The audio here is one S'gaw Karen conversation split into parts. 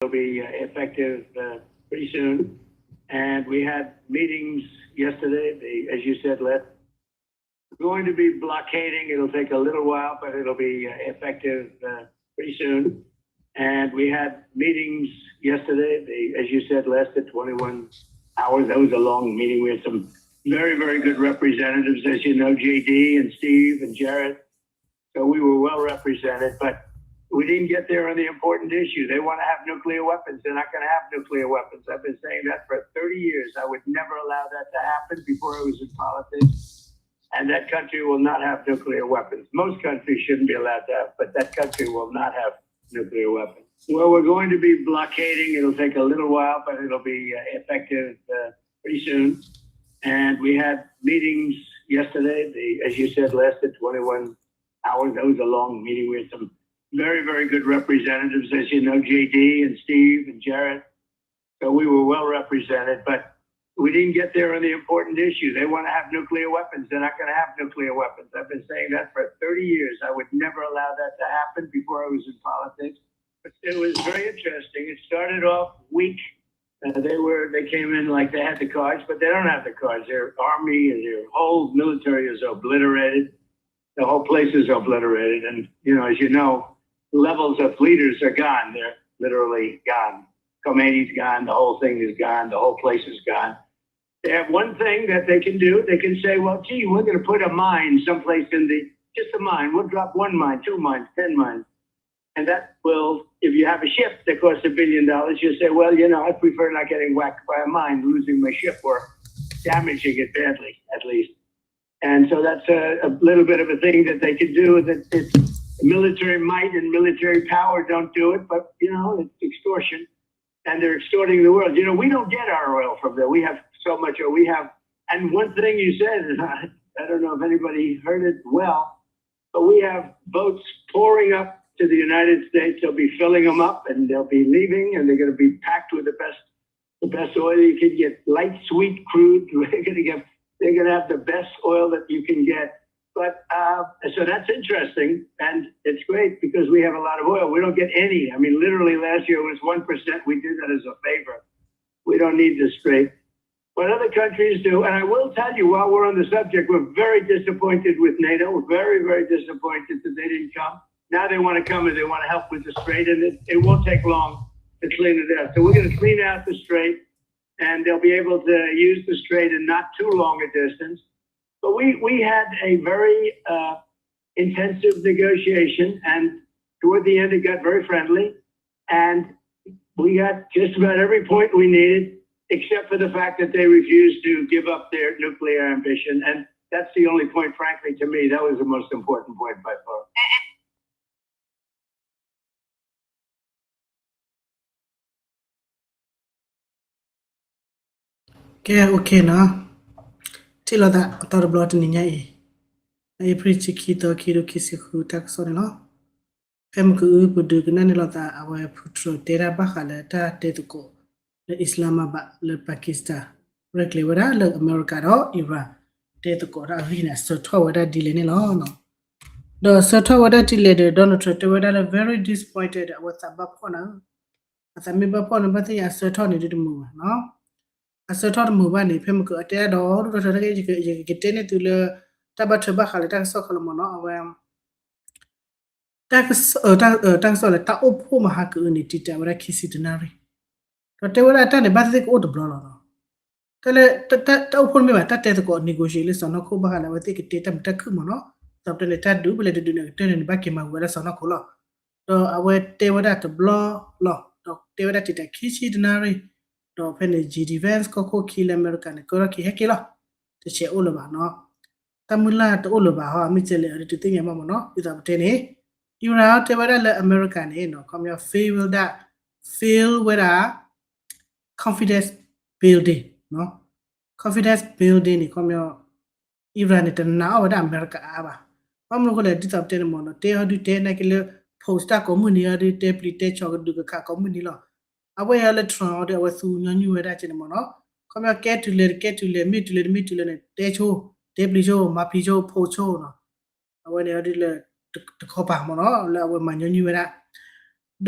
It'll be uh, effective uh, pretty soon. And we had meetings yesterday, they, as you said, Les. We're going to be blockading. It'll take a little while, but it'll be uh, effective uh, pretty soon. And we had meetings yesterday, they, as you said, lasted twenty-one hours. That was a long meeting. We had some very, very good representatives, as you know, J D and Steve and Jared. So we were well represented, but we didn't get there on the important issue. They want to have nuclear weapons. They're not going to have nuclear weapons. I've been saying that for thirty years. I would never allow that to happen before I was in politics. And that country will not have nuclear weapons. Most countries shouldn't be allowed to have, but that country will not have nuclear weapons. Well, we're going to be blockading. It'll take a little while, but it'll be uh, effective uh, pretty soon. And we had meetings yesterday. They, as you said, lasted twenty-one hours. That was a long meeting. We had some very, very good representatives, as you know, J D and Steve and Jared. So we were well represented, but we didn't get there on the important issue. They want to have nuclear weapons. They're not going to have nuclear weapons. I've been saying that for thirty years. I would never allow that to happen before I was in politics. It was very interesting. It started off weak. Uh, they were they came in like they had the cards, but they don't have the cards. Their army and their whole military is obliterated. The whole place is obliterated, and you know, as you know, levels of leaders are gone. They're literally gone. Khomeini's gone. The whole thing is gone. The whole place is gone. They have one thing that they can do. They can say, "Well, gee, we're going to put a mine someplace in the just a mine. We'll drop one mine, two mines, ten mines." And that will, if you have a ship that costs a billion dollars, you say, "Well, you know, I prefer not getting whacked by a mine, losing my ship or damaging it badly, at least." And so that's a, a little bit of a thing that they can do. That it's military might and military power don't do it, but you know, it's extortion, and they're extorting the world. You know, we don't get our oil from there. We have so much oil. We have, and one thing you said, and I, I don't know if anybody heard it well, but we have boats pouring up to the United States. They'll be filling them up, and they'll be leaving, and they're going to be packed with the best the best oil you can get, light sweet crude. We're going to get, they're going to have the best oil that you can get. But uh, so that's interesting, and it's great because we have a lot of oil. We don't get any. I mean, literally last year was one percent. We did that as a favor. We don't need the strait. What other countries do, and I will tell you while we're on the subject, we're very disappointed with NATO. We're very, very disappointed that they didn't come. Now they want to come and they want to help with the strait, and it, it won't take long to clean it up. So we're going to clean out the strait, and they'll be able to use the strait in not too long a distance. But we, we had a very uh, intensive negotiation, and toward the end, it got very friendly. And we got just about every point we needed, except for the fact that they refused to give up their nuclear ambition. And that's the only point, frankly, to me, that was the most important point by far. ကဲ okay နီၤ, ထံၣ်လိာ်သးအသီတဘျီတနံၤညါအံၤ, အ့ဖြ့ၣ်ခံသီ ခံကထိခံဆံဃု တၢ်ကစီၣ်န့ၣ်လီၤ. ဖဲမုၢ်ကအုပဒုးကနၣ်န့ၢ်လိာ်သး အဝဲဖုထြၢၣ်တဲတၢ်ဘၣ်ဃးလၢတၢ်တဲသကိးလၢ Islamabad လၢ Pakistan ရဲၣ်ကျဲၤဝဲဒၣ်လၢအမဲရကၤဒီး Iran တဲသကိးတၢ်အဂ့ၢ်န့ၣ် အဆၢထီၣ်ဝဲဒၣ်ဒ်လဲၣ်န့ၣ်လီၤ. ဒီးအဆၢထီၣ်ဝဲဒၣ်ဒ်လဲၣ်ဒီး Donald Trump တဲဝဲဒၣ်လၢ very disappointed ဒီး အဝဲသးဘၣ်ဖှီၣ်နၤဧၢ, အသးမ့ၢ်ဘၣ်ဖှီၣ်န့ၣ် ဘၣ်သ့ၣ်ညါအဆၢထီၣ်န့ၣ်ဒုးတမုာ်ဘၣ်နီၤ. အဆၢထီၣ်တမုာ်ဘၣ်န့ၣ် ဖဲမုၢ်ကအတဲဒိး ဒိၣ်ထီၣ်ထီၣ်တဂ့ၤ ယကတဲန့ၢ်သုလၢ တၢ်ဘၣ်ထွဲဘၣ်ဃးလၢတၢ်ကစီၣ်ခီလီၤမ့ၢ်နီၤ, အဝဲ တၢ်ကစီၣ်လၢတၢ်အိၣ်ဖှိၣ်မဟါကအုန့ၣ် တံာ်တာ်ဝဲဒၣ်ခံဆံတနၣ်ရံၣ်, ဒီးတဲဝဲဒၣ်တၢ်န့ၣ် ဘၣ်သ့ၣ်သ့ၣ်ကအိၣ်တဘျီလီၤနီၤ. တၢ်လၢ တၢ်အိၣ်ဖှိၣ်မ့ၢ်ဘၣ် တၢ်တဲသကိး negotiate လၢစီၢ်နီၤခိၣ်ဘၣ်ဃးလၢအဝဲသ့ၣ်ကတဲတၢ်မုာ်တၢ်ခုၣ်မ့ၢ်နီၤ, ဒီးပတဲန့ၣ် တၢ်ဒုးပလဲၤတဒုးန့ၣ် ကတၢၢ်န့ၣ်န့ၣ် ဘၣ်က့ၤမၤဝံၤဝဲဒၣ်စီၢ်နီၤခိၣ်လီၤ. ဒီးအဝဲတဲဝဲဒၣ်တဘျီလီၤ, ဒီးတဲဝဲဒၣ်တံာ်တာ်ခံဆံတနၣ်ရံၣ်, ဒီးဖဲန့ၣ် J D Vance ကီၢ်ခိၣ်ခံလၢအမဲရကၤန့ၣ် ကရၢၢ်က့ၤဟဲက့ၤလီၤ, တဆဲးအိၣ်လၢၤဘၣ်နီၤ. တၢ်မုၢ်လၢ်တအိၣ်လၢၤဘၣ်ဟီ အမ့ၢ်ကဲလဲၣ်အီၤဒ်တသ့ၣ်ညါဘၣ်မ့ၢ်နီၤ. ဒ်သိးပတဲန့ၣ် Iran တဲဝဲဒၣ်လၢအမဲရကၤန့ၣ်နီၤ ခီပညီ fail ဝဲဒၣ် fail ဝဲဒၣ် confidence building နီၤ. Confidence building န့ၣ် ခီပညီ Iran န့ၣ် တနာ်အီၣ်ဝဲဒၣ်အမဲရကၤအါအါဘၣ်. ဘၣ်မနုၤအဃိလဲၣ် ဒ်သိးပတဲန့ၣ်မ့ၢ်နီၤ တဲဟီဒုးတဲနာ်က့လၢ post တၢ်ကိးမုၢ်နံၤဟီဒုး တဲပျံၤတဲဆှီကဒုးကခးကိးမုၢ်နံၤလီၤ. အဝဲအံၤလၢ Trump အီၤဒီး အဝဲသူညီနုၢ်ဝဲဒၣ်ကဲန့ၣ်မ့ၢ်နီၤ. ခီပညီကဲတုၤလဲၤတကဲတုၤလဲၤ မ့ၢ်တုၤလဲၤတမ့ၢ်တုၤလဲၤန့ၣ် တဲဆိ တဲပျံၤဆိ မၤပျံၤဆိ post ဆိနီၤ. အဝဲန့ၣ်အီၤဒုးလၢ တခီပၤမ့ၢ်နီၤ လၢအဝဲမၤညီနုၢ်ဝဲဒၣ်.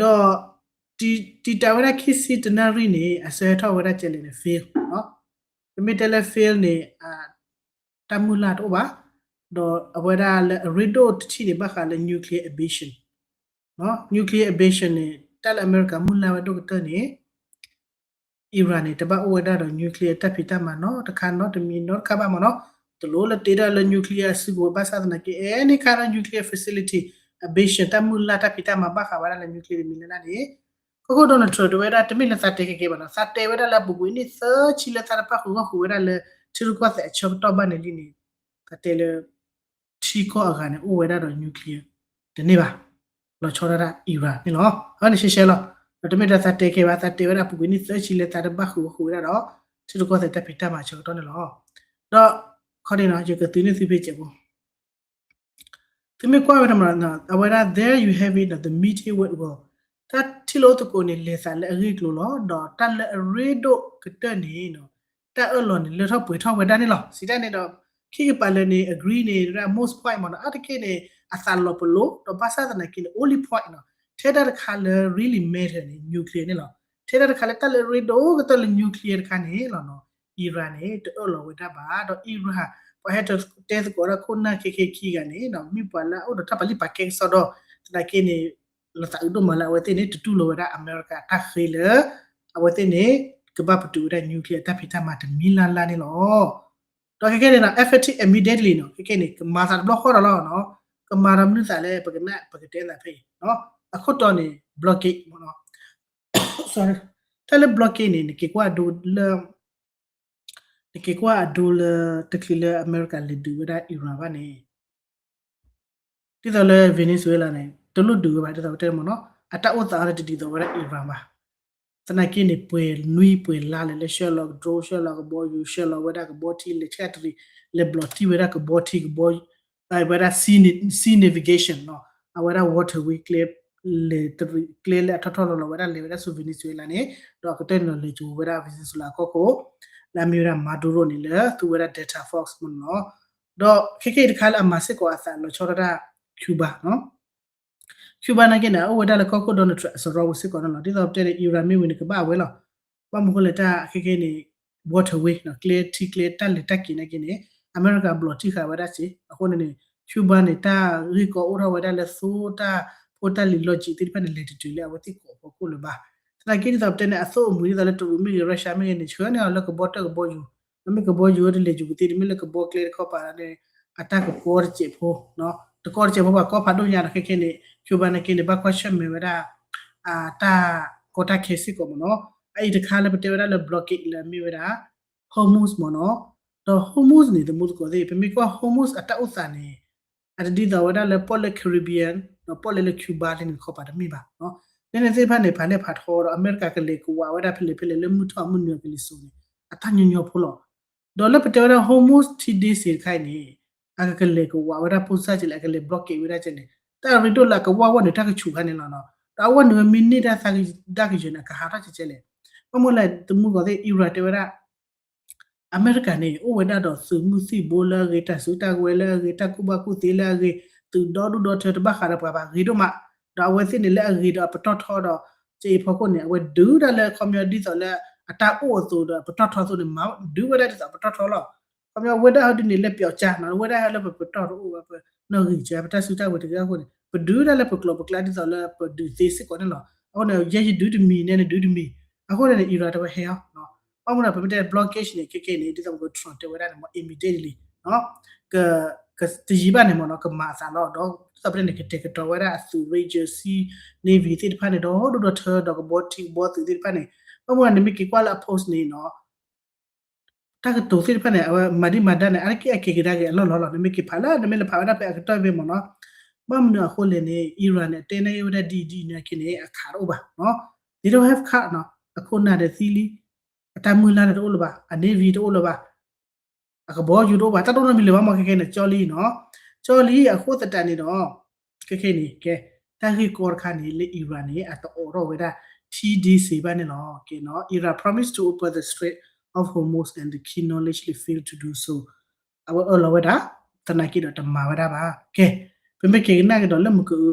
ဒီး တံာ်တာ်ဝဲဒၣ်ခံဆံတနၣ်ရံၣ်န့ၣ် အဆၢဟဲထီၣ်ဝဲဒၣ်ကဲလဲၣ်န့ၣ် fail ပမ့ၢ်တဲလၢ fail န့ၣ် တၢ်မုၢ်လၢ်တအိၣ်ဘၣ်, ဒီးအဝဲဒၣ်လၢအရ့ဒိၣ်တထံၣ်န့ၣ် ဘၣ်ဃးလၢ nuclear ambition, nuclear ambition န့ၣ် တၢ်လၢအမဲရကၤမုၢ်လၢ်ဝဲဒိၣ်ကတၢၢ်န့ၣ် Iran န့ၣ် တဘၣ်အိၣ်ဝဲဒၣ်ဒီး nuclear တၢ်ဖံးတၢ်မၤနီတခါနီတမံၤနီတခါဘၣ်မ့ၢ်နီၤ, တလိၣ်လၢတ့ထီၣ်လၢ nuclear အစုကဝဲၤ ဘၣ်ဆၣ်သနာ်က့ any kind of nuclear facility ambition တၢ်မုၢ်လၢ်တၢ်ဖံးတၢ်မၤဘၣ်ဃးဝဲဒၣ်လၢ nuclear တမံၤလၢ်လၢ်န့ၣ် ကီၢ်ခိၣ် Donald Trump တဲဝဲဒၣ် တမ့ၢ်လၢသးတဲကဲကဲဘၣ်နီၤ, သးတဲဝဲဒၣ်လၢအပူၤကွံာ်နံၣ်သၢဆံလၢသးတပၣ်ဃုာ်ဂီၢ်ဃုာ်ဝဲဒၣ်လၢ ထံရူၢ်ကီၢ်သဲးအဆၢကတီၢ်ဘၣ်န့ၣ်လံန့ၣ်, သးတဲလၢ ထံကီၢ်အဂၤန့ၣ် အိၣ်ဝဲဒၣ်ဒီး nuclear တန့ၢ်ဘၣ်, လီၤဆီဒၣ်တၢ် Iran န့ၣ်လီၤ. အဝဲန့ၣ်ရှဲရှဲလီၤ. ဒီးတမ့ၢ်ဒီးသးတဲကဲဘၣ်, သးတဲဝဲဒၣ်အပူၤကွံာ်နံၣ်သၢဆံလၢသးတဘၣ်ဃုာ်ဂီၢ်ဃုာ်ဝဲဒၣ်ဒီး ထံရူၢ်ကီၢ်သဲးတၢ်ဖံးတၢ်မၤအဆၢကတီၢ်န့ၣ်လီၤ. ဒီးခီန့ၣ်နီၤ ယကသုန့ၢ်သုဖဲစဲးဖိ သုမ့ၢ်ကွၢ်ဝဲဒၣ်မ့ၢ်နီၤ အဝဲဒၣ် there you have it နီၤ the Meeting West တၢ်ထံၣ်လိာ်သကိးန့ၣ် လဲၤသးလၢအဂ့ၢ်ကျိၤလီၤ. ဒီးတၢ်လၢအရ့ဒိၣ်ကတၢၢ်န့ၣ်နီၤ တၢ်အၢၣ်လီၤန့ၣ် လၢထီၣ်ပှဲၤထီၣ်ဝဲဒၣ်န့ၣ်လီၤ. စံးတၢ်န့ၣ်ဒီး ခံကပၤလၢာ်န့ၣ် agree န့ၣ် most point မ့ၢ်နီၤ အါတက့ၢ်န့ၣ် အသးလီၤပလိာ် ဒီးဘၣ်ဆၣ်သနာ်က့န့ၣ် only point နီၤ ထဲတၢ်တခါလၢ really matter န့ၣ် nuclear န့ၣ်လီၤ. ထဲတၢ်တခါလၢတၢ်လၢအရ့ဒိၣ်ကတၢၢ်လၢ nuclear တခါန့ၣ်လီၤနီၤ Iran န့ၣ် တအၢၣ်လီၤဝဲဒၣ်ဘၣ်. ဒီး Iran ပှၤဟဲတဲသကိးဝဲဒၣ်ခိၣ်နၢ်ခဲခဲခံဂၤန့ၣ်နီၤ မ့ၢ်ပှၤလၢအအိၣ်ဒီးတၢ်ပာ်လုၢ်ပာ်ကဲကစီဒီ သနာ်က့န့ၣ် လီၤသးအုးဒိၣ်မးလၢအဝဲသ့ၣ်န့ၣ် တတူၢ်လိာ်ဝဲဒၣ်အမဲရကၤအတၢ်ဃ့လၢ အဝဲသ့ၣ်န့ၣ် ကဘၣ်ပတုာ်ဝဲဒၣ် nuclear အတၢ်ဖံးတၢ်မၤတမံၤလၢ်လၢ်န့ၣ်လီၤ. ဒီးခဲကဲန့ၣ်နီၤ effective immediately နီၤ ခဲကဲန့ၣ် ကမၤသးတဘျီဃီဒီးလီၤနီၤ ကမၤဒီးမနုၤသးလဲၣ် ပကနၣ်ပကတဲသးဖဲအံၤ အခိၣ်တီန့ၣ် blockade မ့ၢ်နီၤ တၢ်လၢ blockade န့ၣ် နက့ၤကွၢ်ဒိလၢ နက့ၤကွၢ်အဒိလၢ တချုးလၢအမဲရကၤလဲၤဒုးဝဲဒၣ် Iran ဘၣ်န့ၣ် ဒ်သိးလၢ Venezuela န့ၣ် တလိၣ်ဒုးဝဲဘၣ် ဒ်သိးပတဲမ့ၢ်နီၤ အတၢ်အိၣ်သးအီၤန့ၣ် တဒ်သိးဝဲဒၣ် Iran ဘၣ်. သနာ်က့န့ၣ် ပှဲၤနွံပှဲၤလါလဲၣ် လၢဆှၢလီၤက drone ဆှၢလီၤကဘီယူၤ ဆှၢလီၤဝဲဒၣ်ကဘီထံ လဲၤဆှၢတရံး လဲၤဘျီၣ်တံၢ်ဝဲဒၣ်ကဘီထံကဘီ ဝဲဒၣ် sea navigation နီၤ အဝဲဒၣ် waterway ကျဲ လဲၤတရံးကျဲလၢအထီၣ်ထီၣ်လီၤလီၤဝဲဒၣ်လဲၤဝဲဒၣ်ဆူ Venezuela န့ၣ် ဒီးအကတၢၢ်န့ၣ်ဒီးလဲၤကဝဲဒၣ် Venezuela အကီၢ်ခိၣ် လၢအမ့ၢ်ဝဲဒၣ် Maduro န့ၣ်လၢသူဝဲဒၣ် Delta Force မ့ၢ်နီၤ ဒီးခဲကဲအံၤတခါလၢအမၤစ့ၢ်ကီးအသးလီၤဆီဒၣ်တၢ် Cuba နီၤ Cuba နာ်က့န့ၣ် အအိၣ်ဝဲဒၣ်လၢကီၢ်ခိၣ် Donald Trump အစရီဝဲစ့ၢ်ကီးန့ၣ်လီၤ. ဒ်သိးပတဲန့ၣ် Iran မ့ၢ်ဝံၤန့ၣ် ကဘၣ်အဝဲလီၤ. ဘၣ်မနုၤဃိလဲၣ် တၢ်ခဲကဲန့ၣ် waterway နီၤ ကျဲထံကျဲတၢ်လဲၤတၢ်က့ၤနာ်က့န့ၣ် အမဲရကၤဘျီၣ်တံၢ်ဃာ်ဝဲဒၣ်စ့ၢ် အဃိန့ၣ်န့ၣ် Cuba န့ၣ် တၢ်ဂ့ၢ်ကီအိၣ်ထီၣ်ဝဲဒၣ်လၢသိတၢ်ဖိတၢ်လံၤလီၢ်ကံၤသ့ၣ်တဖၣ်န့ၣ် လဲၤတတုၤလၢအဝဲသ့ၣ်ကိးဖီခိၣ်လၢၤဘၣ်. သနာ်က့ဒ်သိးပတဲန့ၣ် အသိၣ်အမှံၤဒ်သိးလၢတရူးမ့ၢ်ဂ့ၤ Russia မ့ၢ်ဂ့ၤန့ၣ် ဆှၢန့ၢ်အီၤလၢကဘီတၢၢ်ကဘီယူၤ မ့မ့ၢ်ကဘီယူၤတလဲၤယူၤပသ့ မ့ၢ်လၢကဘီကျဲတခီပၤန့ၣ် အတၢ်ကကီတစဲးဖိ တကီတစဲးဖိပှၤကီဖးဒိၣ်ညါဒီးခဲကဲန့ၣ် Cuba နာ်က့န့ၣ် ဘၣ်ကွၢ်ဆၢၣ်မဲာ်ဝဲဒၣ် တၢ်ကီတၢ်ခဲစ့ၢ်ကီးမ့ၢ်နီၤ. အအံၤတခါလၢပတဲဝဲဒၣ်လၢ blockade လၢအမ့ၢ်ဝဲဒၣ် Hormuz မ့ၢ်နီၤ. ဒီး Hormuz န့ၣ် သမူသကိးသ့ၣ် ပမ့ၢ်ကွၢ် Hormuz အတၢ်အိၣ်သးန့ၣ် အတဒ်သိးဝဲဒၣ်လၢပီၣ်လဲၣ် Caribbean ဒီးပီၣ်လဲၣ်လၢ Cuba လၢန့ၣ်တခီပၤတမ့ၢ်ဘၣ်. လၢန့ၣ်သ့ၣ်တဖၣ်န့ၣ် ဖးလဲၢ်ဖးထီဒီး အမဲရကၤကလဲၤကဝးဝဲဒၣ်ဖဲလဲၣ်ဖဲလဲၣ်လၢမုၢ်ထီၣ်မုၢ်နုာ်အကလံၤစိးန့ၣ် အတၢ်ညီညီဖိလီၤ. ဒီးလၢပတဲဝဲဒၣ် Hormuz ထံဒ့စ့တခါအံၤန့ၣ် အကကလဲၤကဝးဝဲဒၣ်ဖိစၢ်ကလဲၣ် အကလဲၤ blockade ဝဲဒၣ်ကလဲၣ် တၢ်ရ့ဒိၣ်လၢအကဝၢ်ဝဲနုာ်တၢ်ကဆူးခါန့ၣ်လီၤ. ဒီးအဝဲနုာ်ဝဲမ့ၢ်န့ၢ်တၢ်သးကယၢၤန့ၣ် အကဟးထီၣ်ကဲကဲလဲၣ်. ဘၣ်မနုၤလဲၣ် သမူသကိးသ့ၣ် Iran တဲဝဲဒၣ် အမဲရကၤန့ၣ် အိၣ်ဝဲဒၣ်ဒီးသုးမုၢ်သံၣ်ဘိလၢအဂ့ၤ တၢ်စုတၢ်ကဝဲၤလၢအဂ့ၤ တၢ်ကူၣ်ဘၣ်ကူၣ်သ့လၢအဂ့ၤ သုးဒီဒူၣ်ဒီထၢတဘၣ်ဃးဒီးပှၤဘၣ် ဂ့ၤဒိၣ်မး. ဒီးအဝဲသ့ၣ်န့ၣ်လၢအဂ့ၤဒီးအပတီၢ်ထီဒီး ကဲအံၤဖီခိၣ်န့ၣ် အဝဲဒုးဒၣ်လၢခီပညီဒ်သိးလၢ အတၢ်အိၣ်အသိးဒီးအပတီၢ်ထီအသိးန့ၣ် မၤဒုးဝဲဒၣ်ဒ်သိးအပတီၢ်ထီလီၤ. ခီပညီဝဲဒၣ်ဟဲဒုးန့ၣ်လၢပျီကၠါနီၤ ဝဲဒၣ်ဟဲလၢပပတီၢ်တအိၣ်ဝဲ ပနီၣ်ဂံၢ်စၢၤ ပတၢ်စုတၢ်ကဝဲၤတဂ့ၤအဃိန့ၣ် ပဒုးဒၣ်လၢပကျိာ်ပကျါဒ်သိးလၢပဒုးသ့စ့ၢ်ကီးန့ၣ်လီၤ. အဃိန့ၣ် ယဲယဒုးတမံၤ နဲနဒုးတမံၤ အဃိန့ၣ် Iran တဲဝဲဟဲအီၤ ဘၣ်မနုၤဒီး ပမ့ၢ်တဲ blockade န့ၣ် ခဲကဲန့ၣ် ဒ်သိးပက Trump တဲဝဲဒၣ်န့ၣ် မ့ၢ် immediately တယံာ်ဘၣ်န့ၣ်မ့ၢ်နီၤ ကမၤအသးလီၤ. ဒီးဒ်သိးပတဲန့ၣ် ကတဲာ်ကတီၤဝဲဒၣ်အသုး Ranger Sea Navy သ့ၣ်တဖၣ်န့ၣ် ဒီဒူၣ်ဒီထၢဒီးကဘီထံကဘီသုးသ့ၣ်တဖၣ်န့ၣ် ဘၣ်မနုၤန့ၣ် မ့ၢ်က့ၤကွၢ်လၢအ post န့ၣ်နီၤ တၢ်ကတိၤသ့ၣ်တဖၣ်န့ၣ် အဝဲမၤဒံးမၤဒါန့ၣ် အါတက့ၢ်အက့ၤကဒါက့ၤအလီၢ်လီၢ်လီၤ. နမ့ၢ်က့ၤဖးလၢ နမ့ၢ်လဲၤဖးဝဲဒၣ်ဖဲအကတီၢ်ဖဲမ့ၢ်နီၤ ဘၣ်မနုၤအဃိလဲၣ်န့ၣ် Iran န့ၣ် အတဲန့ၢ်ဝဲဒၣ်ဒ်အံၤဒ်အံၤန့ၣ်က့န့ၣ် အခးတအိၣ်ဘၣ်. ဒ်သိး have card နီၤ အခိၣ်နၢ်ဒီးသံလံ အတၢ်မုၢ်လၢ်န့ၣ်တအိၣ်လၢၤဘၣ် အ navy တအိၣ်လၢၤဘၣ် အကဘီယူၤတအိၣ်ဘၣ် တၢ်တအိၣ်နီတမံၤလၢၤဘၣ်မ့ၢ်ခဲခဲန့ၣ် ကၠီလံနီၤ ကၠီလံအဃိသတးန့ၣ်ဒီး ခဲခဲန့ၣ် ကဲ တၢ်ဂ့ၢ်ကီတခါန့ၣ် လၢ Iran န့ၣ် အတအိးထီၣ်ဝဲဒၣ် ထံဒ့စ့ဘၣ်န့ၣ်လီၤ. ကဲနီၤ Iran promised to open the Strait of Hormuz and the key knowledge they failed to do so အဝဲအၢၣ်လီၤဝဲဒၣ် သနာ်က့ဒီးတမၤဝဲဒၣ်ဘၣ်. ကဲ ပမ့ၢ်က့ၤကနၣ်ကဒီးလၢမုၢ်ကအု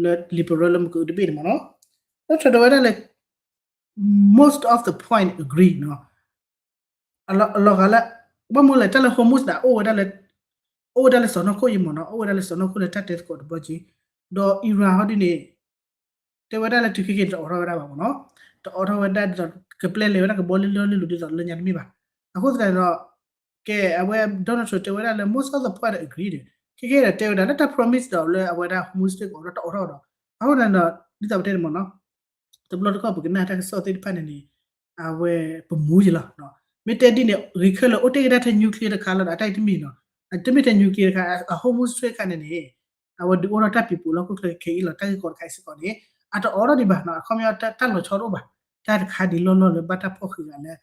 လၢ liberal လၢမုၢ်ကအုတဘ့ၣ်န့ၣ်မ့ၢ်နီၤ Trump တဲဝဲဒၣ်လၢ most of the point agree နီၤ. အလီၤဂာ်လၢ ဘၣ်မနုၤလဲၣ် တၢ်လၢ Hormuz န့ၣ် အိၣ်ဝဲဒၣ်လၢ အိၣ်ဝဲဒၣ်လၢစီၢ်နီၤခိၣ်အံၤမ့ၢ်နီၤ, အိၣ်ဝဲဒၣ်လၢစီၢ်နီၤခိၣ်လၢတၢ်တဲသကိးတဘျီက့ၤ, ဒီး Iran ဟီဒ်န့ၣ် တဲဝဲဒၣ်လၢတုၤခဲက့ၤန့ၣ် တအိးထီၣ်ဝဲဒၣ်ဘၣ်မ့ၢ်နီၤ, တအိးထီၣ်ဝဲဒၣ်ဒ်သိး ကပျဲလဲၤဝဲဒၣ်ကဘီလၢလီၢ်လၢလီၢ်ဒ်သိးလၢညါတမ့ၢ်ဘၣ်. အဃိသတးန့ၣ်ဒီး ကဲ အဝဲ Donald Trump တဲဝဲဒၣ်လၢ most of the point agree ဒီး ခဲကဲဒီးတဲဝဲဒၣ်လၢတၢ် promise ဒီးလၢအဝဲဒၣ် Hormuz Strait ကအိးထီၣ်တအိးထီၣ်ဒီး အဃိန့ၣ်ဒီး ဒ်သိးပတဲန့ၣ်မ့ၢ်နီၤ, တဘျီတခီၣ်ပကနၣ်တၢ်ကစီၣ်သ့ၣ်တဖၣ်န့ၣ်န့ၣ် အဝဲပမူယလီၤ. မ့ၢ်တဲဒ်န့ၣ် ဂ့ၤခဲလၢာ်အိၣ်တ့ၢ်ကဒါထဲ nuclear တခါလီၤဒီး အတၢ်အံၤတမ့ၢ်နီၤ, တမ့ၢ်ထဲ nuclear တခါ အ Hormuz Strait တခါန့ၣ်န့ၣ် အဝဲဒုးအိၣ်ထီၣ်တၢ်ပံၤပူၤလၢဟီၣ်ခိၣ်ချၢခဲအံၤလီၤ, တၢ်ဂ့ၢ်ကီတခါအံၤစ့ၢ်ကီးန့ၣ် အတအိးထီၣ်ဒံးဘၣ်နီၤ, အခီပညီတၢ်လီၤဆီတအိၣ်ဘၣ်, တၢ်တခါဒ်လီၢ်လီၢ်လၢဘၣ်တၢ်ဖီၣ်ဃံးဂၤလၢ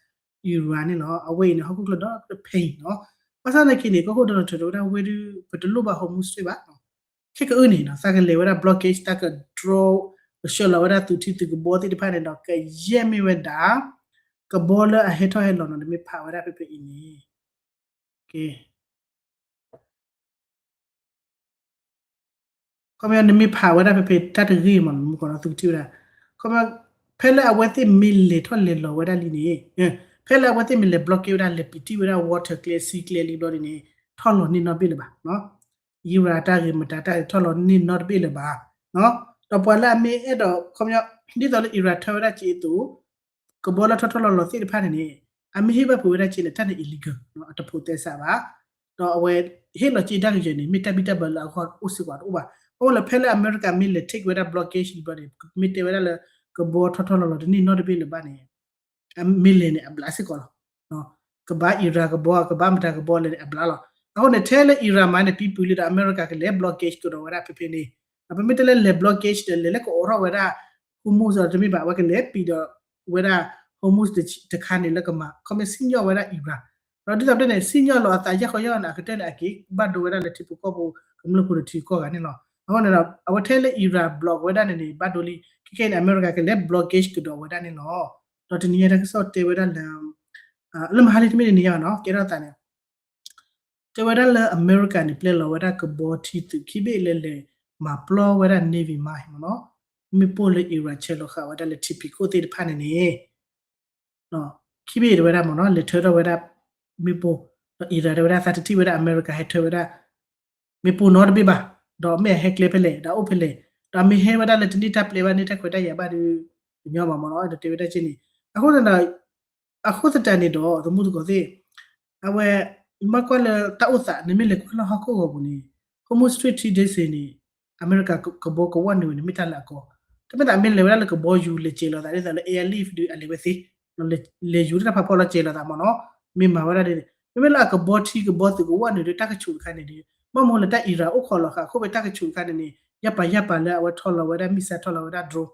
Iran န့ၣ်လီၤ. အဝဲအံၤန့ၣ် ဟီၣ်ခိၣ်ချၢဒီတဖဲအံၤနီၤ, ဘၣ်ဆၣ်သနာ်က့န့ၣ် ကီၢ်ခိၣ် Donald Trump တဲဝဲဒၣ်ဝဲဒုး ပတလိၣ်ဘၣ် Hormuz Strait ဘၣ် ခဲကအုန့ၣ်နီၤ သးကလဲၤဝဲဒၣ် blockade တၢ်က drone ကဆှၢလီၤဝဲဒၣ်သုးထံသုးကဘီသ့ၣ်တဖၣ်န့ၣ်ဒီး ကယဲၢ်မ့ၢ်ဝဲဒၣ် ကဘီလၢအဟဲထီၣ်ဟဲလီၤနီၤ နမ့ၢ်ဖးဝဲဒၣ်ဖဲဖဲအံၤန့ၣ် ခီပညီ နမ့ၢ်ဖးဝဲဒၣ်ဖဲဖဲတၢ်တဂ့ၢ်မး နမူကီးနီၤ သုကထံၣ်ဝဲဒၣ် ခီပညီ ဖဲလၢအဝဲသ့ၣ်မ့ၢ်လဲၤထီၣ်လဲၤလီၤဝဲဒၣ်လံန့ၣ် ဖဲလၢအဝဲသ့ၣ်မ့ၢ်လဲၤ blockade ဝဲဒၣ် လဲၤပံးတံၢ်ဝဲဒၣ် water ကျဲ sea ကျဲလံဘျီဒ်န့ၣ် ထီၣ်လီၤန့ၢ်နီတဘ့ၣ်လၢၤဘၣ် Iran တၢ်ဂ့ၤမတၤတၢ်ဂ့ၤထီၣ်လီၤန့ၢ်နီတဘ့ၣ်လၢၤဘၣ် ဒီးပှၤလၢအမ့ၢ်အဲၣ်ဒိး ခီပညီ ဒ်သိးလၢ Iran ထၢဝဲဒၣ်က့အသိး ကဘီလၢထီၣ်ထီၣ်လီၤလီၤသ့ၣ်တဖၣ်န့ၣ်န့ၣ် အမ့ၢ်ဟ့ၣ်ဘၣ်ဖုးဝဲဒၣ်က့န့ၣ် တၢ်န့ၣ် illegal အတဖိးသဲစးဘၣ် ဒီးအဝဲ ဟ့ၣ်လီၤက့တၢ်ကယဲၢ်န့ၣ် မ့ၢ်တၢ်ဘံၣ်တၢ်ဘၢလၢအဂီၢ်အိၣ်စ့ၢ်ကီးတအိၣ်ဘၣ် အဃိလၢဖဲလၢအမဲရကၤမ့ၢ်လဲၤ take ဝဲဒၣ် blockade ဘျီန့ၣ် မ့ၢ်တဲဝဲဒၣ်လၢ ကဘီထီၣ်ထီၣ်လီၤလီၤတန့ၢ်နီတဘ့ၣ်လၢၤဘၣ်န့ၣ် အမ့ၢ်လဲၤန့ၣ် အဘျးစ့ၢ်ကီးလီၤ ကဘၣ် Iran ကဘီ ကဘၣ်မတၤကဘီလဲၣ်န့ၣ် အဘျးလီၤ အဃိန့ၣ် ထဲလၢ Iran မၤန့ၣ် ပံပူၤလံဒီး အမဲရကၤကလဲၤ blockade ကဒီးဝဲဒၣ်ဖဲဖဲန့ၣ် ပမ့ၢ်တဲလၢလဲၤ blockade ဒီးလဲၤလၢကအိးထီၣ်ဝဲဒၣ် Hormuz ဒီးတမ့ၢ်ဘၣ် အဝဲကလဲၤပံးဒီးဝဲဒၣ် Hormuz တခါန့ၣ်လၢကမၤ ခီမ့ၢ်စံၣ်ညီၣ်ဝဲဒၣ် Iran ဒီးဒ်သိးပတဲန့ၣ် စံၣ်ညီၣ်လီၤအသးယၢ်ဃီယၢ်ဃီန့ၣ် အကတၢၢ်န့ၣ် အက့ၤဘၣ်ဒိဝဲဒၣ်လၢထံဖိကီၢ်ဖိ ကမျၢၢ်ဖိဒီးထံကီၢ်ဂၤန့ၣ်လီၤ အဃိန့ၣ်ဒီး အဝဲထဲလၢ Iran block ဝဲဒၣ်န့ၣ်န့ၣ် ဘၣ်ဒိလံ ခဲကဲန့ၣ် အမဲရကၤကလဲၤ blockade ကဒီးဝဲဒၣ်န့ၣ်လီၤ ဒီးတနံၤညါတၢ်ကစီၣ်တဲဝဲဒၣ်လၢ လၢမဟါလံတမ့ၢ်တနံၤညါဘၣ်နီၤ ကဲထီၣ်သးန့ၣ် တဲဝဲဒၣ်လၢအမဲရကၤန့ၣ် ပျဲလီၤဝဲဒၣ်ကဘီထံသုးခံဘ့ၣ်လၢလဲၤမၤပျီဝဲဒၣ် Navy mine မ့ၢ်နီၤ မ့ၣ်ပိၢ်လၢ Iran ဆဲးလီၤဃာ်ဝဲဒၣ်လၢထံဖံးခိၣ်သ့ၣ်တဖၣ်န့ၣ်န့ၣ် ခံဘ့ၣ်တဲဝဲဒၣ်မ့ၢ်နီၤ လဲၤထၢထီၣ်ဝဲဒၣ် မ့ၣ်ပိၢ် ဒီး Iran တဲဝဲဒၣ်သးတထံၣ်ဝဲဒၣ်အမဲရကၤဟဲထၢဝဲဒၣ် မ့ၣ်ပိၢ်နီတဘ့ၣ်ဘၣ် ဒီးမ့ၢ်အဟဲကျဲဖဲလဲၣ် ဒီးအိၣ်ဖဲလဲၣ် ဒီးမ့ၢ်ဟဲဝဲဒၣ်လၢတန့ၢ်တၢ်ပျဲဘၣ်န့ၢ်တၢ်ခွဲးတၢ်ယာ်ဘၣ်ဒီး ပညီမးမ့ၢ်နီၤ ဒီးတဲဝဲဒၣ်က့န့ၣ် အဃိန့ၣ်ဒီး အဃိသတးန့ၣ်ဒီး သမူသကိးသ့ၣ် အဝဲ မ့ၢ်ကွၢ်လၢတၢ်အိၣ်သး နမ့ၢ်လဲၤကွၢ်လၢဟီၣ်ခိၣ်ဂီၤပူၤန့ၣ် Hormuz Strait ထံဒ့စ့န့ၣ် အမဲရကၤကဘီကဝီၢ်နုာ်ဝဲန့ၣ် မ့ၢ်တၢ်လၢအကီ တမ့ၢ်သးမ့ၢ်လဲၤဝဲဒၣ်လၢကဘီယူၤလဲၤစဲးလီၤသးဒ်သိးလၢ airlift ဒီးအလဲၤဝဲသ့ လဲၤယူၤတၢ်ဖးဖီလီၤစဲးလီၤသးမ့ၢ်နီၤ မ့ၢ်မၤဝဲဒၣ်ဒ်န့ၣ် မ့မ့ၢ်လၢအကဘီထံကဘီသုးကဝီၢ်နုာ်ဒီးတၢ်ကဆူးတခါန့ၣ်ဒီး ဘၣ်မနုၤလၢတၢ် Iran အိၣ်ခိးလီၤဃာ်အခိၣ်ဖဲတၢ်ကဆူးတခါန့ၣ်န့ၣ် ယၢ်ပာ်ယၢ်ပာ်လၢအဝဲထီၣ်လီၤဝဲဒၣ် missile ထီၣ်လီၤဝဲဒၣ် drone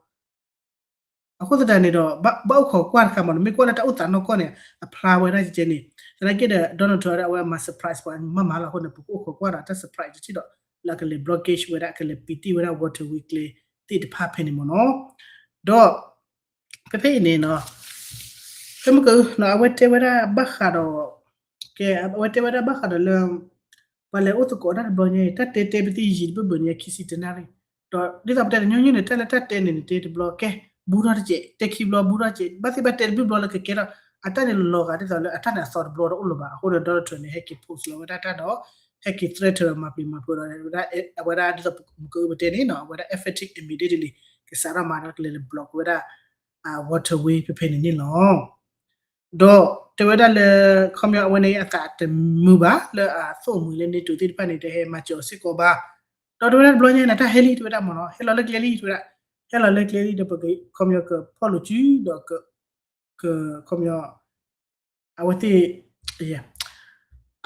အဃိသတးန့ၣ်ဒီး ဘၣ်အိၣ်ခိးကွၢ်တခါမ့ၢ်နီၤ မ့ၢ်ကွၢ်လၢတၢ်အိၣ်သးနီၢ်ကီၢ်န့ၣ် အဖျါဝဲဒၣ်ကဲန့ၣ် သနာ်က့ဒီး Donald Trump အဝဲမၤ surprise ပှၤမးမးလီၤအဃိန့ၣ် ပကအိၣ်ခိးကွၢ်ဒီးတၢ် surprise တထံၣ်ဒီး လၢအကလဲၤ blockade ဝဲဒၣ် အကလဲၤပံးတံၢ်ဝဲဒၣ် waterway ကျဲသ့ၣ်တဖၣ်ဖဲန့ၣ်မ့ၢ်နီၤ ဒီး ဖဲဖဲအံၤန့ၣ်နီၤ ဖဲမုၢ်ကနီၤ အဝဲတဲဝဲဒၣ်ဘၣ်ဃးဒီး ကဲ အဝဲတဲဝဲဒၣ်ဘၣ်ဃးဒီးလၢ ပှၤလဲၤအိၣ်သကိးတၢ်တဘျီညါအံၤ တၢ်တဲတဲပသံယံာ်တဘျီဘျီန့ၣ် ခံဆံတနၣ်ရံၣ် ဒီးဒ်သိးပတဲတညီနုၢ်န့ၣ် တၢ်လၢတၢ်တဲန့ၣ်န့ၣ် တဲတဘျီကဲ ဘူးထီၣ်တစဲး တဲခံဘျီဘူးထီၣ်တစဲး ဘၣ်သ့ၣ်ဘၣ်တဲတဘျီဘျီလၢကကဲထီၣ် အတၢ်န့ၣ်လီၤဂာ်ဒ်သိးလၢအတၢ်န့ၣ်အသီတဘျီဒီးအိၣ်လၢၤဘၣ် အဃိန့ၣ် Donald Trump န့ၣ် ဟဲက့ၤ post လီၤဝဲဒၣ်တၢ်ဒီး ဟဲက့ၤ threaten ဒီးမၤပျံၤမၤဖုးဒီး အဝဲဒၣ်ဒ်သိးမုၢ်ကပတဲန့ၣ်နီၤ အဝဲဒၣ် effective immediately ကစးထီၣ်မၤဒီးကလဲၤလၢ block ဝဲဒၣ် waterway ဖဲဖဲန့ၣ်န့ၣ်လီၤ. ဒီးတဲဝဲဒၣ်လၢ ခီပညီအဝဲန့ၣ်အသးတမုာ်ဘၣ် လၢအသိၣ်အမှံၤလၢ NATO သ့ၣ်တဖၣ်န့ၣ် တဟဲမၤစၢၤအီၤစ့ၢ်ကီးဘၣ်. ဒီးတဲဝဲဒၣ်တဘျီညါန့ၣ် တၢ်ဟဲလံတဲဝဲဒၣ်မ့ၢ်နီၤ ဟဲလီၤလၢကျဲလံတဲဝဲဒၣ် ဟဲလီၤလၢကျဲလံဒီးပက ခီပညီကဖီၣ်လိာ်စုဒီး ခီပညီ အဝဲသ့ၣ်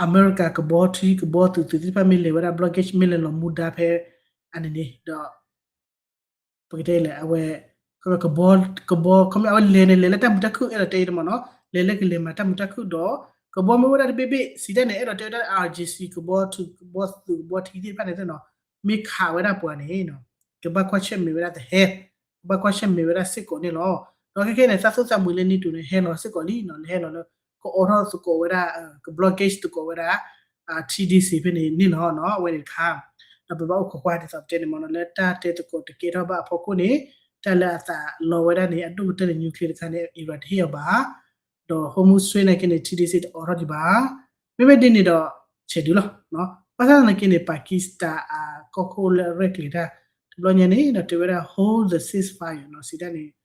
အမဲရကၤကဘီထံကဘီသုးသုးသ့ၣ်တဖၣ်မ့ၢ်လဲၤဝဲဒၣ် blockade မ့ၢ်လဲၤလီၤမူဒါဖဲ အန့ၣ်န့ၣ်ဒီး ပကတဲလဲၣ် အဝဲ ကဘီ ကဘီ ခီပညီအဝဲလဲၤန့ၣ် လဲၤလၢတၢ်မုာ်တၢ်ခုၣ်အဲၣ်ဒိးတဲအံၤတမ့ၢ်နီၤ လဲၤလၢကလဲၤမၤတၢ်မုာ်တၢ်ခုၣ်ဒီး ကဘီမ့ၢ်အိၣ်ဝဲဒၣ်တဘ့ၣ်ဘ့ၣ် စံးတၢ်န့ၣ် အဲၣ်ဒိးတဲဝဲဒၣ် IRGC ကဘီထံ ကဘီသုးကဘီထံသ့ၣ်တဖၣ်န့ၣ်နီၤ မ့ၢ်ခးဝဲဒၣ်ပှၤန့ၣ် ကဘၣ်ကွၢ်ဆၢၣ်မဲာ်ဝဲဒၣ်တဟဲ ကဘၣ်ကွၢ်ဆၢၣ်မဲာ်ဝဲဒၣ်စ့ၢ်ကီးန့ၣ်လီၤ. ဒီးခဲခဲန့ၣ် သးသိၣ်သးမှံၤလၢ NATO န့ၣ် ဟဲလီၤစ့ၢ်ကီးလံနီၤ လဲၤဟဲလီၤလၢ ကအိးထီၣ်သကိးဝဲဒၣ် က blockade သကိးဝဲဒၣ် ထံဒ့စ့ဖဲန့ၣ်န့ၣ်လီၤနီၤ အဝဲန့ၣ်တခါ ဒီးပဘၣ်အိၣ်ခိးကွၢ်ဒ်သိးပတဲန့ၣ်မ့ၢ်နီၤ လၢတၢ်တဲသကိးတကဲထီၣ်ဘၣ်အဖီခိၣ်န့ၣ် တၢ်လၢအသးလီဝဲဒၣ်န့ၣ် အဒိၣ်ကတၢၢ်န့ၣ် nuclear တခါန့ၣ် Iran တဟ့ၣ်အီၤဘၣ်, ဒီး Hormuz Strait နာ်က့န့ၣ် ထံဒ့စ့တအိးထီၣ်ဒံးဘၣ်, မ့မ့ၢ်ဒ်န့ၣ်ဒီး ဆဲးဒုးလီၤ, ဘၣ်ဆၣ်သနာ်က့န့ၣ် Pakistan အကီၢ်ခိၣ်လၢအရဲၣ်ကျဲၤတၢ် တဘျီညါန့ၣ်ဒီး တဲဝဲဒၣ် hold the ceasefire နီၤ စံးတၢ်န့ၣ် ခီ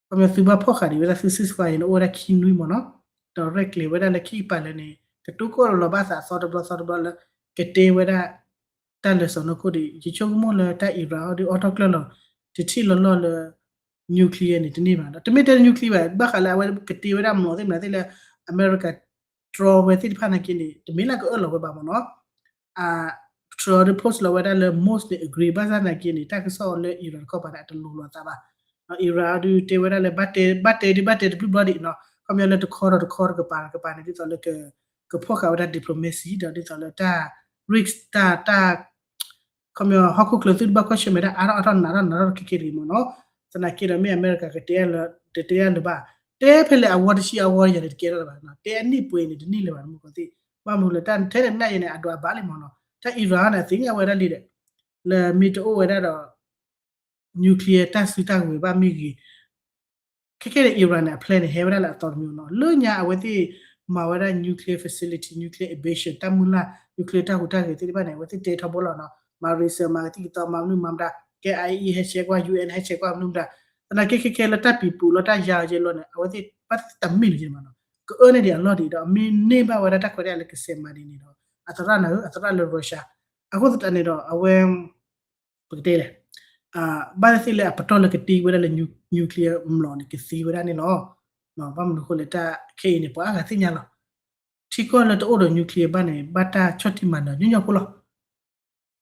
ပညီသုဘၣ်ဖီၣ်ဃာ်ဒံးဝဲဒၣ်သု ceasefire န့ၣ် အိၣ်ဝဲဒၣ်ခံနွံမ့ၢ်နီၤ, ဒီးရဲၣ်ကျဲၤဝဲဒၣ်လၢခံကပၤလၢာ်န့ၣ် ကတိၤကိၣ်လီၤဘၣ်သးသီတဘျီသီတဘျီလၢ ကတဲဝဲဒၣ် တၢ်လၢာ်စီၤနီၢ်ခိၣ်ဒံး ယဆိကမိၣ်လၢတၢ် Iran အီၤဒုးအိးထီၣ်ကျၢၢ်လီၤ တထံၣ်လီၤလီၢ်လၢ nuclear န့ၣ်တန့ၢ်ဘၣ်ဒီး တမ့ၢ်တဲ nuclear ဘၣ် ဘၣ်ဃးလၢအဝဲကတဲဝဲဒၣ်မျိာ်သ့ၣ်မနုၤသ့ၣ်လၢ အမဲရကၤ တြီဝဲသ့ၣ်တဖၣ်နာ်က့န့ၣ် တမ့ၢ်လၢကအၢၣ်လီၤဝဲဘၣ်မ့ၢ်နီၤ Trump ဒုး post လီၤဝဲဒၣ်လၢ most န့ၣ် agree ဘၣ်ဆၣ်သနာ်က့န့ၣ် တၢ်ကစီၣ်လၢ Iran တခီပၤန့ၣ် အတလိၤလိာ်အသးဘၣ်, Iran ဒုးတဲဝဲဒၣ်လၢ ဘၣ်တဲ ဘၣ်တဲဒုးဘၣ်တဲတဘျုးဘျီဒံးနီၤ ခီပညီလၢတခီဒီးတခီတကပၤတကပၤန့ၣ် ဒ်သိးလၢ ကဖီၣ်ဃာ်ဝဲဒၣ် diplomacy ဒီးဒ်သိးလၢတၢ် risk တၢ် တၢ် ခီပညီ ဟီၣ်ခိၣ်ချၢသုတဘၣ်ကွၢ်ဆၢၣ်မဲာ်ဒၣ်အါထီၣ်အါထီၣ်နးထီၣ်နးထီၣ် ခဲခဲတဂ့ၤမ့ၢ်နီၤ, သနာ်က့ဒီးမ့ၢ်အမဲရကၤကတဲ တတဲအါလၢၤဘၣ်, တဲဖဲလဲၣ်အဝီတဆံအဝီယၤန့ၣ် တကဲထီၣ်လၢၤဘၣ်, တဲအနံၣ်ပှဲၤန့ၣ် တန့ၢ်လၢၤဘၣ် မုၢ်ကီၢ်သ့ၣ်, ဘၣ်မနုၤလဲၣ် တၢ်ထဲန့ၣ်နၢ်ယဲန့ၣ် အဒိးအဘၣ်လံမ့ၢ်နီၤ, တၢ် Iran န့ၣ် သ့ၣ်ညါဝဲဒၣ်လံဒီး လၢမ့ၢ်တအိၣ်ဝဲဒၣ်ဒီး nuclear တၢ်စုတၢ်ကဝဲၤဘၣ်မ့ၢ်ဂ့ၤ ခဲခဲန့ၣ် Iran န့ၣ် အ plan န့ၣ် ဟဲဝဲဒၣ်လၢအသီတမံၤနီၤ, လၢညါအဝဲသ့ၣ်မၤဝဲဒၣ် nuclear facility, nuclear ambition တၢ်မုၢ်လၢ် nuclear တၢ်ဟူးတၢ်ဂဲၤသ့ၣ်တဖၣ်န့ၣ် အဝဲသ့ၣ်တဲထီဘိလီၤနီၤ, မၤ research မၤကသံၣ်ကသီ မၤမနုၤမၤမတၤ, ကဲ I A E A ဟဲဆဲးကွၢ် U N ဟဲဆဲးကွၢ်မနုၤမတၤ, သနာ်က့ခဲခဲလၢတၢ်ပံၤပူၤလီၤ တၢ်ယါအီၤကဲလီၤန့ၣ် အဝဲသ့ၣ်ဘၣ်သ့ၣ်တမ့ၢ်န့ၣ်မ့ၢ်နီၤ, ကအၢန့ၢ်ဒံးအလီၢ်ဒံးဒီး မ့ၢ်န့ၢ်ဘၣ်ဝဲဒၣ်တၢ်ခွဲးတၢ်ယာ်လၢကစဲးမၤဒ်န့ၣ်ဒီး အသရၣ်န့ၣ် အသရၣ်လၢ Russia အဃိသတးန့ၣ်ဒီး အဝဲ ပကတဲလဲၣ်, ဘၣ်သ့ၣ်သ့ၣ်လၢအပတီၢ်လၢကတ့ဝဲဒၣ်လၢ nuclear မျိာ်န့ၣ် ကသ့ဝဲဒၣ်န့ၣ်လီၤ. ဘၣ်မနုၤအဃိလဲၣ်တၢ်ခဲအံၤန့ၣ် ပှၤအါဂၤသ့ၣ်ညါလီၤ. ထံကီၢ်လၢတအိၣ်ဒီး nuclear ဘၣ်န့ၣ် ဘၣ်တၢ်ဆီၣ်တံၢ်မၤနၢၤညီညီဖိလီၤ.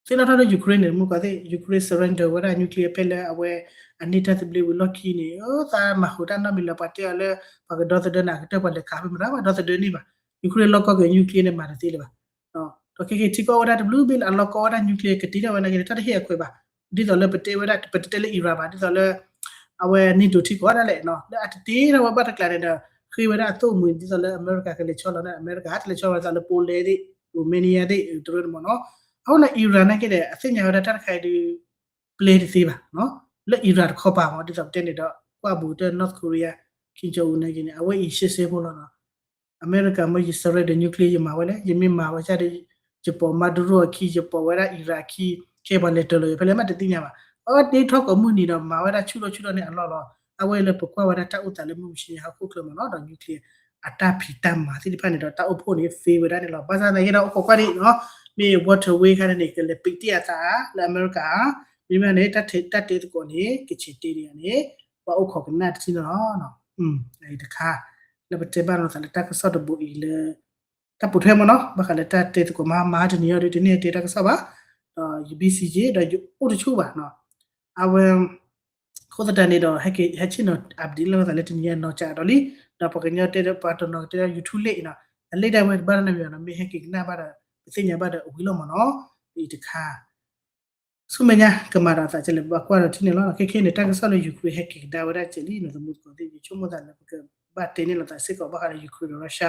သ့ၣ်နီၣ်ထီၣ်လၢ Ukraine န့ၣ် မုၢ်ကီၢ်သ့ၣ် Ukraine surrender ဝဲဒၣ် nuclear ဖဲလၢအဝဲအန့ၢ်တၢ်သဘျ့ဝံၤလီၢ်ခံန့ၣ် သးမၤဟူးတၢ်နီတမံၤလၢပှၤတဲအီၤလၢ ပှၤကဒီသဒၢနၤကတၢၢ် ပှၤလဲၤခးဖဲမတၤ ပှၤဒီသဒၢန့ၢ်ဘၣ်. Ukraine လီၢ်ကီၢ်က့ၤ nuclear န့ၣ် မၤတသ့လၢၤဘၣ်. ဒီးခဲက့ၤထံကီၢ်ဝဲဒၣ်တဘျုးဘ့ၣ်လၢအလီၢ်ကီၢ်ဝဲဒၣ် nuclear ကတ့ထီၣ်ဝဲနာ်က့န့ၣ် တၢ်တဟ့ၣ်အခွဲးဘၣ်. ဒ်သိးလၢပတဲဝဲဒၣ် ပတတဲလၢ Iran ဘၣ် ဒ်သိးလၢ အဝဲ NATO ထံကီၢ်ဒၣ်လဲာ် လၢအတတ့ထီၣ်ဝဲဘၣ်တကျးန့ၣ်ဒီး ဃ့ဝဲဒၣ်အသိၣ်အမှံၤ ဒ်သိးလၢအမဲရကၤကလဲၤဆီလီၤန့ၣ် အမဲရကၤတလဲၤဆီလီၤ ဒ်သိးလၢ Poland သ့ၣ် Romania သ့ၣ် တရၢန့ၣ်မ့ၢ်နီၤ. အဃိန့ၣ် Iran နာ်က့န့ၣ် အသ့ၣ်ညါဝဲဒၣ်တၢ်တခါအံၤဒုး ပျဲတသ့ဘၣ်. လၢ Iran တခီပၤမ့ၢ် ဒ်သိးပတဲန့ၣ်ဒီး ကွၢ်ဘူးတၢ် North Korea Kim Jong Un နာ်က့န့ၣ် အဝဲအံၤရှဲရှဲဖိလီၤနီၤ. အမဲရကၤမ့ၢ်ယ surrender nuclear ယမၤဝဲလဲၣ် ယမ့ၢ်မၤဝဲဒၣ်ဒီး ယပိာ် Maduro အခံ ယပိာ်ဝဲဒၣ် Iran အခံ ခဲပှၤလဲၤတၢၤလီၤယၤဖဲလဲၣ်မးတသ့ၣ်ညါဘၣ်. အတ့ထီၣ်ကိးမုၢ်နံၤဒီးမၤဝဲဒၣ်ဆူၣ်ထီၣ်ဆူၣ်ထီၣ်န့ၣ်အလီၢ်လီၤ. အဝဲလၢပကွၢ်ဝဲဒၣ်တၢ်အိၣ်သးလၢမုၢ်မဆါဟီၣ်ခိၣ်ချၢမ့ၢ်နီၤ ဒီး nuclear အတၢ်ဖံးတၢ်မၤသ့ၣ်တဖၣ်န့ၣ်ဒီး တၢ်အိၣ်ဖှိၣ်န့ၣ် သ့ဝဲဒၣ်န့ၣ်လီၤ. ဘၣ်ဆၣ်သနာ်က့ဒီး အိၣ်ခိးကွၢ်ဒံးနီၤ မ့ၢ် waterway ခါန့ၣ်န့ၣ် ကလဲၤပံးတ့ၢ်အသးလၢအမဲရကၤ မ့မ့ၢ်န့ၣ် တၢ်တဲသကိးန့ၣ် ကဆံးတ့ဒံးန့ၣ် ပှၤအိၣ်ခိးကနၣ်တထံၣ်န့ၣ်လီၤ. အံၤတခါ လၢပတဲဘၣ်လိာ်သးလၢတၢ်ကစီၣ်တဘိအံၤလၢ တၢ်ပိာ်ထွဲမ့ၢ်နီၤ ဘၣ်ဃးလၢတၢ်တဲသကိးမၤမၤတနံၤအံၤဒီး တန့ၢ်တဲတၢ်ကစီၣ်ဘၣ် ဒီးယ busy က့ၤ ဒီးယအိၣ်တဆူၣ်ဘၣ်နီၤ အဝဲ အဃိသတးန့ၣ်ဒီး ဟဲက့ၤဟဲဆ့ၣ်နီၤ update လိာ်သးလၢတနံၤအံၤနီၤ ကဒီးလံ ဒီးပှၤကညီတဲဒီးပှၤတနီၤကတဲဒီး YouTube လံနီၤ အလံဒၣ်ဝဲတဘၣ်နီတမံၤနီၤ မ့ၢ်ဟဲက့ၤကနၣ်ဘၣ်ဒီး ပသ့ၣ်ညါဘၣ်ဒီးအဝံၤလီၤမ့ၢ်နီၤ အံၤတခါ ဆူမဲာ်ညါ ကမၤဒီးသးကလဲၣ် ပဘၣ်ကွၢ်ဒီးထံၣ်န့ၣ်လီၤ. ခဲခဲန့ၣ် တၢ်ကစီၣ်လၢ Ukraine ဟဲက့ၤကဒါဝဲဒၣ်ကဲလံနီၤ သမူသကိးသ့ၣ် ယဆိကမိၣ်သးလၢပကဘၣ်တဲန့ၢ်လိာ်သးစ့ၢ်ကီး ဘၣ်ဃးဒီး Ukraine ဒီး Russia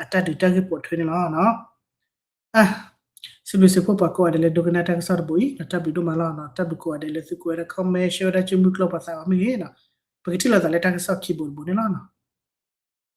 အတၢ်ဒုးတၢ်ဂ့ၢ်ပိာ်ထွဲန့ၣ်လီၤ. စံးဘျုးစံးဖှိၣ်ပှၤကိးဂၤဒဲးလၢဒိကနၣ်တၢ်ကစီၣ်တဘိအံၤ တၢ်ဘျုးဒိၣ်မးလီၤ. တၢ်ဘျုးကိးဂၤဒဲးလၢသုကွဲးဝဲဒၣ် comment share ဝဲဒၣ် ကၠိမုၢ်ကျိာ်ပှၤသးဝဲမ့ၢ်ဂ့ၤ ပကထံၣ်လိာ်သးလၢတၢ်ကစီၣ်ခံဘိတဘိန့ၣ်လီၤ.